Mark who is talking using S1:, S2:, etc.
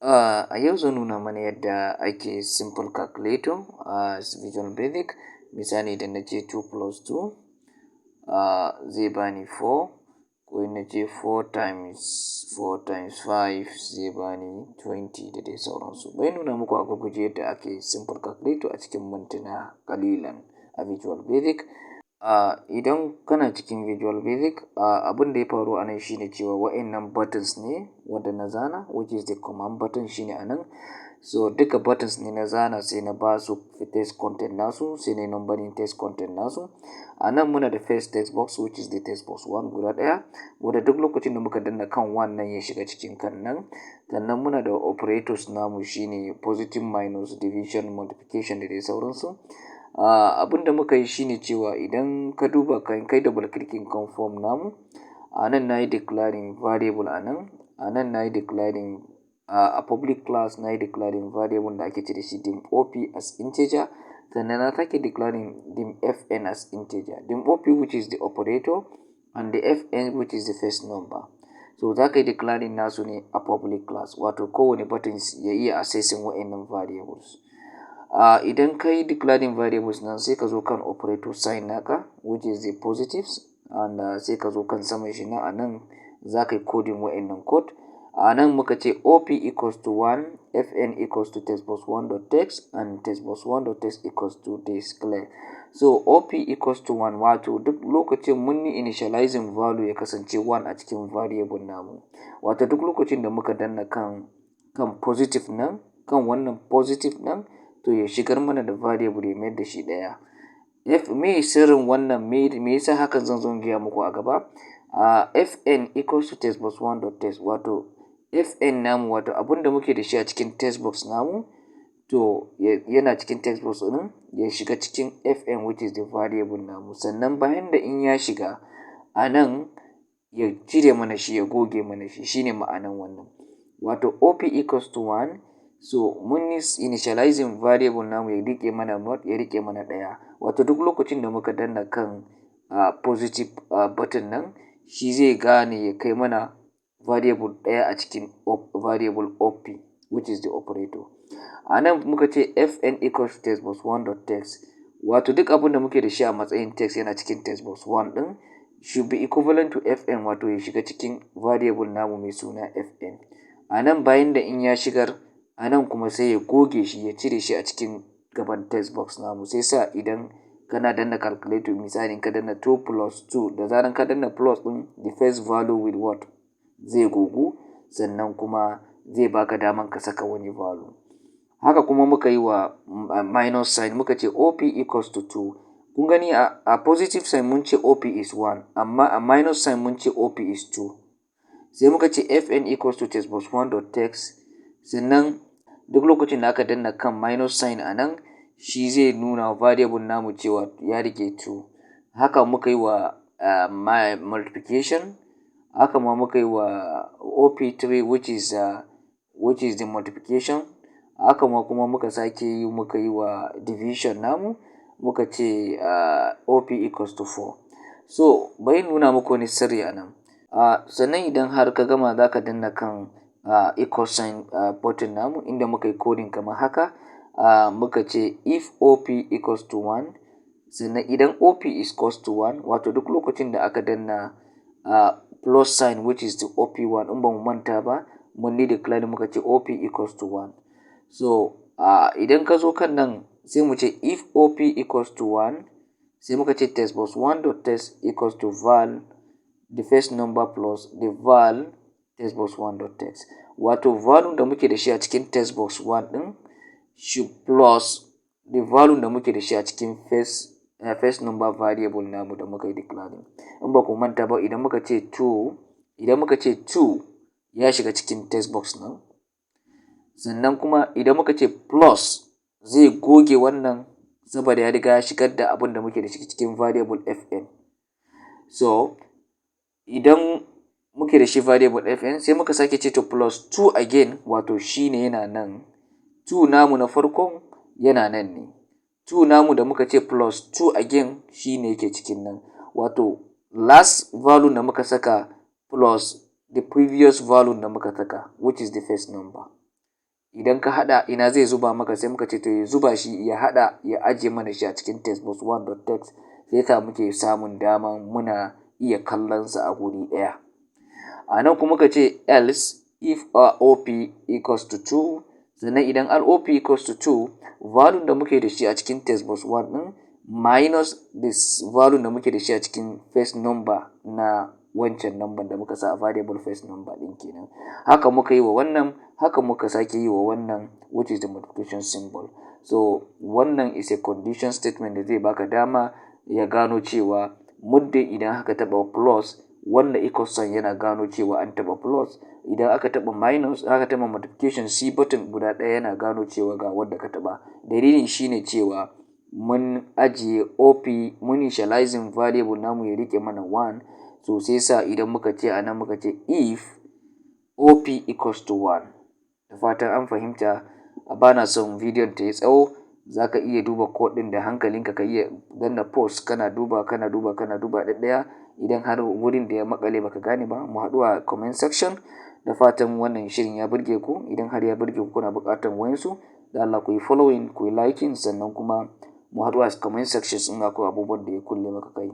S1: A yau zan nuna mana yadda ake simple calculator a Visual Basic. Misali, idan na ce 2 plus 2 zai bani 4, ko in na ce 4 times 4 times 5 zai bani 20, da dai sauransu. Bari in nuna muku a gurguje yadda ake simple calculator a cikin mintuna ƙalilan a Visual Basic. Idan kana cikin Visual Basic, abin da ya faru a nan shine cewa wa'innan buttons ne wanda na zana, which is the command button shine a nan. So duka buttons ne na zana, sai na ba su text content nasu, sai na yi numbering text content nasu. A nan muna da first text box, which is the text box 1 guda ɗaya, wanda duk lokacin da muka danna kan wannan ya shiga cikin kan nan. Sannan muna da operators namu, shine positive, minus, division, multiplication, da dai sauransu. Abin da muka yi shine cewa idan ka duba kan kai double clicking kan form namu, a nan na yi declaring variable a nan, a nan na yi declaring a public class, na yi declaring variable da ake ce da shi dim op as integer, sannan na sake declaring dim fn as integer. Dim op, which is the operator, and the fn, which is the first number. So za ka yi declaring nasu ne a public class, wato kowane buttons ya iya accessing wa'innan variables. Idan ka yi declaring variables nan, sai ka zo kan operator sign naka, which is the positives, and sai ka zo kan saman shi nan, a nan za ka yi coding wa'innan code. A nan muka ce op equals to 1, fn equals to textbox 1 dot text, and textbox 1 dot text equals to display. So op equals to 1, wato duk lokacin mun yi initializing value ya kasance 1 a cikin variable namu. Wato duk lokacin da muka danna kan positive nan, kan wannan positive nan, to ya shigar mana da variable, ya mayar da shi ɗaya. F me sirrin wannan, me yasa hakan, zan zo in gaya muku a gaba. Fn equals to textbox 1 dot text, wato fn namu, wato abin da muke da shi a cikin text box namu, to yana cikin text box ɗin, ya shiga cikin fn, which is the variable namu. Sannan bayan da in ya shiga a nan, ya cire mana shi, ya goge mana shi. Shine ma'anan wannan, wato op equals to 1. So mun yi initializing variable namu ya riƙe mana mod, ya riƙe mana ɗaya, wato duk lokacin da muka danna kan positive button nan, shi zai gane ya kai mana variable ɗaya a cikin variable op, which is the operator. A nan muka ce fn equals to text box 1 dot text, wato duk abin da muke da shi a matsayin text yana cikin text box 1 ɗin should be equivalent to fn, wato ya shiga cikin variable namu mai suna fn. A nan bayan da in ya shigar a nan kuma, sai ya goge shi, ya cire shi a cikin gaban text box namu. Sai sa idan kana danna calculator, misali ka danna 2 plus 2, da zaran ka danna plus ɗin, the first value with what zai gogu, sannan kuma zai baka daman ka saka wani value. Haka kuma muka yi wa minus sign, muka ce op equals to 2. Kun gani, a positive sign mun ce op is 1, amma a minus sign mun ce op is 2. Sai muka ce fn equals to textbox 1 dot text. Sannan duk lokacin da aka danna kan minus sign a nan, shi zai nuna variable namu cewa ya rike 2. Haka muka yi wa multiplication, haka ma muka yi wa op3, which is the multiplication. Haka ma kuma muka sake yi, muka yi wa division namu, muka ce op equals to 4. So bari nuna muku wani sirri a nan. Sannan idan har ka gama, za ka danna kan equal sign button namu, inda muka yi coding kamar haka. Muka ce if op equals to 1, sannan idan op is equals to 1, wato duk lokacin da aka danna plus sign, which is the op1, in ba mu manta ba mun yi declare, muka ce op equals to 1. So idan ka zo kan nan, sai mu ce if op equals to 1, sai muka ce text box 1 dot text equals to val the first number plus the val text box 1 dot text, wato value da muke da shi a cikin text box 1 din shi plus the value da muke da shi a cikin first number variable namu da muka yi declaring. In ba ku manta ba, idan muka ce 2, idan muka ce 2, ya shiga cikin text box nan. Sannan kuma idan muka ce plus, zai goge wannan saboda ya riga ya shigar da abin da muke da shi cikin variable fn. So idan muke da shi variable fn, sai muka sake ce to plus 2 again, wato shi ne yana nan, 2 namu na farkon yana nan ne. 2 namu da muka ce plus 2 again, shi ne yake cikin nan, wato last value da muka saka plus the previous value da muka saka, which is the first number. Idan ka haɗa, ina zai zuba maka? Sai muka ce to, ya zuba shi, ya haɗa, ya ajiye mana shi a cikin textbox1.text. Sai yasa muke samun dama muna iya kallon sa a guri ɗaya. A nan kuma muka ce else if op equals to 2. Sannan idan op equals to 2, value da muke da shi a cikin textbox 1 ɗin minus this value da muke da shi a cikin first number na wancan number da muka sa a variable first number ɗin kenan. Haka muka yi wa wannan, haka muka sake yi wa wannan, which is the multiplication symbol. So wannan is a condition statement da zai baka dama ya gano cewa muddin idan aka taɓa plus, wannan equal sign yana gano cewa an taɓa plus. Idan aka taɓa minus, aka taɓa multiplication, C button guda ɗaya yana gano cewa ga wanda ka taɓa. Dalilin shine cewa mun ajiye op, mun initializing variable namu ya riƙe mana 1. So sai sa idan muka ce a nan, muka ce if op equals to 1. Da fatan an fahimta. Ba na son bidiyon ta yi tsawo. Za ka iya duba code ɗin da hankalinka, ka iya danna pause, kana duba, kana duba, kana duba ɗaɗɗaya. Idan har wurin da ya maƙale baka gane ba, mu haɗu a comment section. Da fatan wannan shirin ya burge ku. Idan har ya burge ku, kuna buƙatar wayansu, da Allah ku yi following, ku yi liking, sannan kuma mu haɗu a comment section in akwai abubuwan da ya kulle maka kai.